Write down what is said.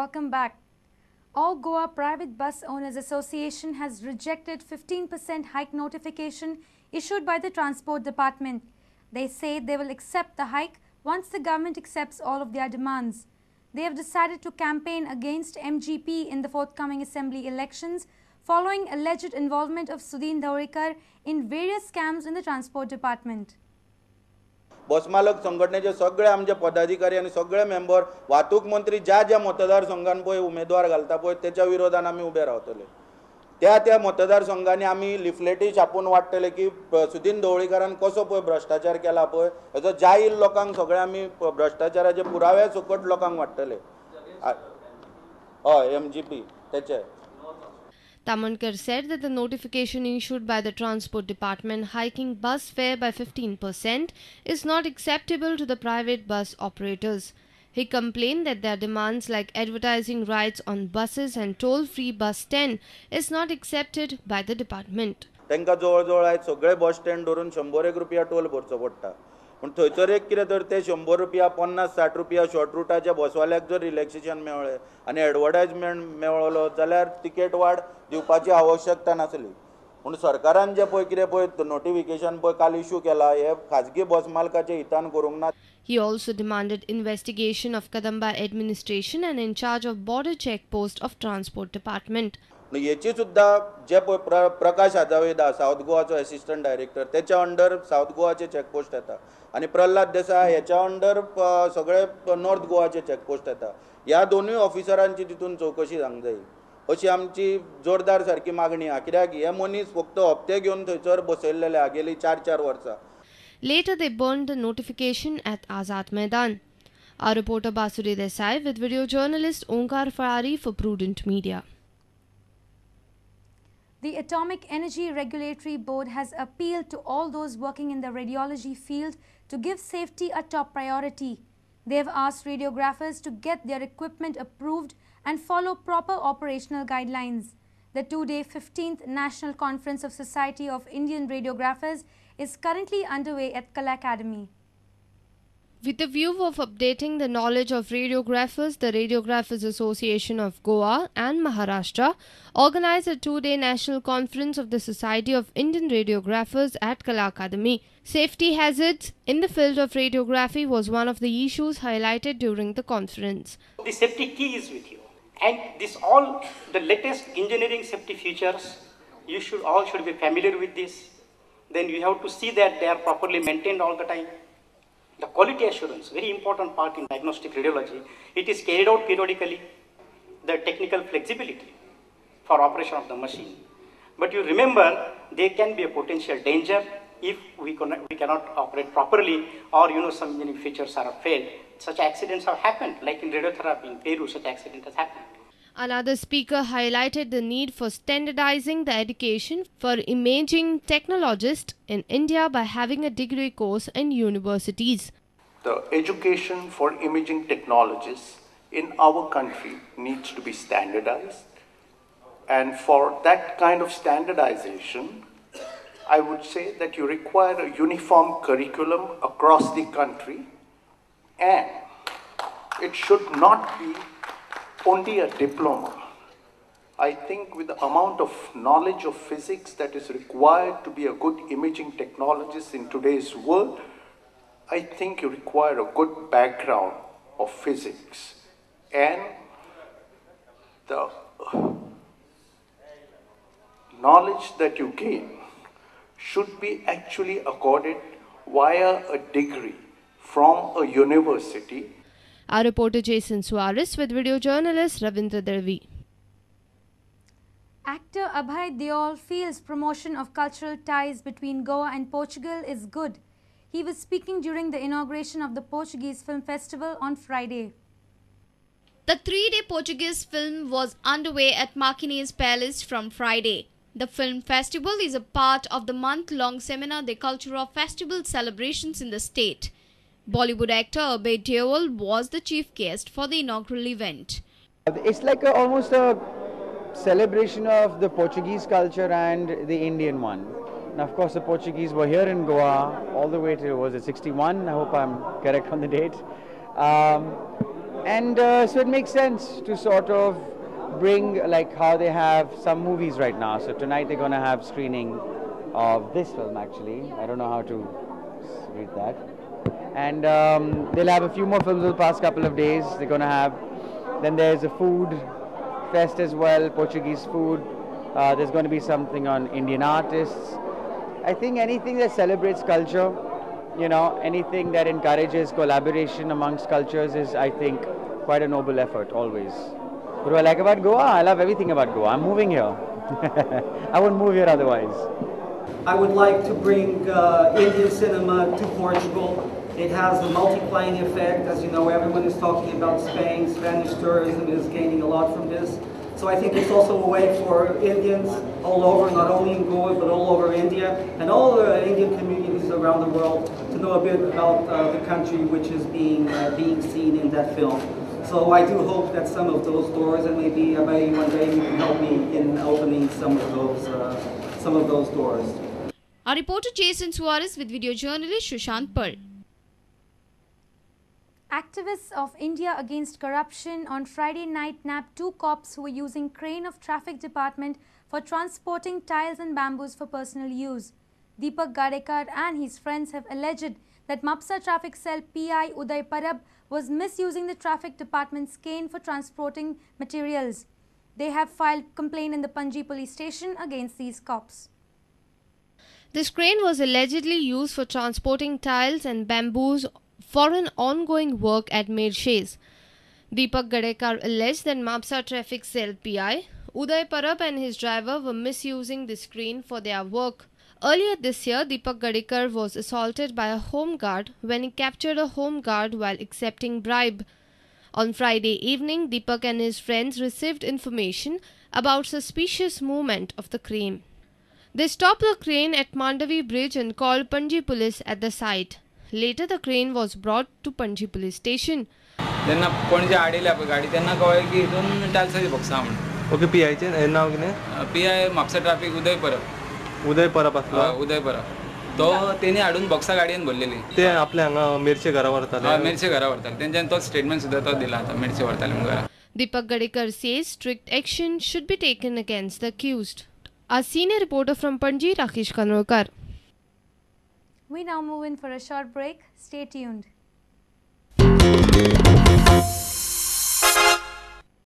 Welcome back. All Goa Private Bus Owners Association has rejected 15% hike notification issued by the Transport Department. They say they will accept the hike once the government accepts all of their demands. They have decided to campaign against MGP in the forthcoming assembly elections following alleged involvement of Sudin Dhavalikar in various scams in the Transport Department. बस मालक संघटनेचे सगळे आमचे पदाधिकारी आनी सगळे member वाहतूक मंत्री ज्या ज्या मतदारसंघान पळय उमेदवार घालता पळय तेच्या विरोधान आमी उबे रावतले. त्या त्या मतदारसंघांनी आमी लिफलेटी छापून वाडटले की सुदीन ढवळीकारान कसो पळय भ्रश्टाचार केला पळय हेजो जाहीर लोकांक सगळे आमी भ्रश्टाचाराचे पुरावे सकट लोकांक वाडटले. हय, एमजीपी तेचे. Tamankar said that the notification issued by the Transport Department hiking bus fare by 15% is not acceptable to the private bus operators. He complained that their demands like advertising rights on buses and toll-free bus 10 is not accepted by the department. तांकां जवळ जवळ आयज सगळे bus stand धरून 100 रुपया toll भरचो पडटा, पूण थंयसर एक कितें तर ते 100 रुपया 50-60 रुपया शॉर्ट रुटाच्या बसवाल्याक जर रिलॅक्सेशन मेळ्ळें आनी एडवर्टायजमेंट मेळ्ळो जाल्यार तिकेट वाड दिवपाची आवश्यकता नासली. पूण सरकारान जें पळय कितें पळय नोटिफिकेशन पळय काल इशू केला हे खाजगी बस मालकाच्या हितान करूंक ना. He also demanded investigation of Kadamba administration and in charge of border check post of Transport Department. हेची सुद्दां जे पळय प्रकाश आजावेद आसा सावथ गोवाचो एसिस्टंट डायरेक्टर तेच्या अंडर सावथ गोवाचे चॅकपोस्ट येता आनी प्रल्हाद देसाय हेच्या अंडर सगळे नॉर्थ गोवाचे चॅकपोस्ट येता. ह्या दोनूय ऑफिसरांची तितून चवकशी जावंक जाय अशी आमची जोरदार सारकी मागणी आसा, कित्याक हे मनीस फक्त हप्ते घेवन थंयसर बसयल्लेले आसा गेली 4-4 वर्सां. Later they burned the notification at Azad Maidan. Our reporter Basuri Desai with video journalist Onkar Farari for Prudent Media. The Atomic Energy Regulatory Board has appealed to all those working in the radiology field to give safety a top priority. They have asked radiographers to get their equipment approved and follow proper operational guidelines. The two-day 15th National Conference of Society of Indian Radiographers is currently underway at Kala Academy. With the view of updating the knowledge of radiographers, the Radiographers Association of Goa and Maharashtra organized a two-day national conference of the Society of Indian Radiographers at Kala Academy. Safety hazards in the field of radiography was one of the issues highlighted during the conference. The safety key is with you, and this all the latest engineering safety features, you should all should be familiar with this. Then you have to see that they are properly maintained all the time. The quality assurance, very important part in diagnostic radiology, it is carried out periodically. The technical flexibility for operation of the machine. But you remember, there can be a potential danger if we cannot operate properly, or you know some engineering features are failed. Such accidents have happened, like in radiotherapy in Peru, such accident has happened. Another speaker highlighted the need for standardizing the education for imaging technologists in India by having a degree course in universities. The education for imaging technologists in our country needs to be standardized, and for that kind of standardization, I would say that you require a uniform curriculum across the country, and it should not be only a diploma. I think with the amount of knowledge of physics that is required to be a good imaging technologist in today's world, I think you require a good background of physics, and the knowledge that you gain should be actually accorded via a degree from a university. Our reporter Jason Suarez with video journalist Ravindra Devi. Actor Abhay Deol feels promotion of cultural ties between Goa and Portugal is good. He was speaking during the inauguration of the Portuguese Film Festival on Friday. The three-day Portuguese film was underway at Marquinhos Palace from Friday. The film festival is a part of the month-long Semana de Cultura festival celebrations in the state. Bollywood actor Abhay Deol was the chief guest for the inaugural event. It's like almost a celebration of the Portuguese culture and the Indian one. Now, of course, the Portuguese were here in Goa all the way to, was it 61? I hope I'm correct on the date. And so it makes sense to sort of bring, like how they have some movies right now. So tonight they're going to have screening of this film actually. I don't know how to read that. And they'll have a few more films over the past couple of days. They're going to have, then there's a food fest as well, Portuguese food. There's going to be something on Indian artists. I think anything that celebrates culture, you know, anything that encourages collaboration amongst cultures is, I think, quite a noble effort always. What do I like about Goa? I love everything about Goa. I'm moving here. I wouldn't move here otherwise. I would like to bring Indian cinema to Portugal. It has a multiplying effect. As you know, everyone is talking about Spain. Spanish tourism is gaining a lot from this. So I think it's also a way for Indians all over, not only in Goa, but all over India, and all the Indian communities around the world to know a bit about the country which is being seen in that film. So I do hope that some of those doors, and maybe Abhay, one day you can help me in opening some of those doors. Our reporter Jason Suarez with video journalist Shushant Pearl. Activists of India Against Corruption on Friday night nabbed two cops who were using crane of traffic department for transporting tiles and bamboos for personal use. Deepak Gadekar and his friends have alleged that Mapsa Traffic Cell PI Uday Parab was misusing the traffic department's cane for transporting materials. They have filed complaint in the Panji police station against these cops. This crane was allegedly used for transporting tiles and bamboos for an ongoing work at Merces. Deepak Gadekar alleged that Mapsa Traffic Cell PI Uday Parab and his driver were misusing this crane for their work. Earlier this year, Deepak Gadekar was assaulted by a home guard when he captured a home guard while accepting bribe. On Friday evening, Deepak and his friends received information about suspicious movement of the crane. They stopped the crane at Mandavi Bridge and called Panji police at the site. Later, the crane was brought to Panji police station. त्यांना कोण जे आडयल्या पळय गाडी त्यांना कळ्ळें की हितून टायल्साची बॉक्सां म्हणून. ओके, पी आयचें नांव कितें? P I Mapusa traffic Uday Parab. Uday Parab आसलो. उदय परब तो तेणी हाडून बॉक्सां गाडयेन भरलेली. ते आपल्या हांगा मिरचे घरा व्हरताले. मिरचे घरा व्हरताले. तेंच्यान तो स्टेटमेंट सुद्दां तो दिला आतां मिरचे व्हरताले म्हणून घरा. Deepak Gadekar says strict action should be taken against the accused. Our senior reporter from Panji, Rakesh Kanolkar. We now move in for a short break. Stay tuned.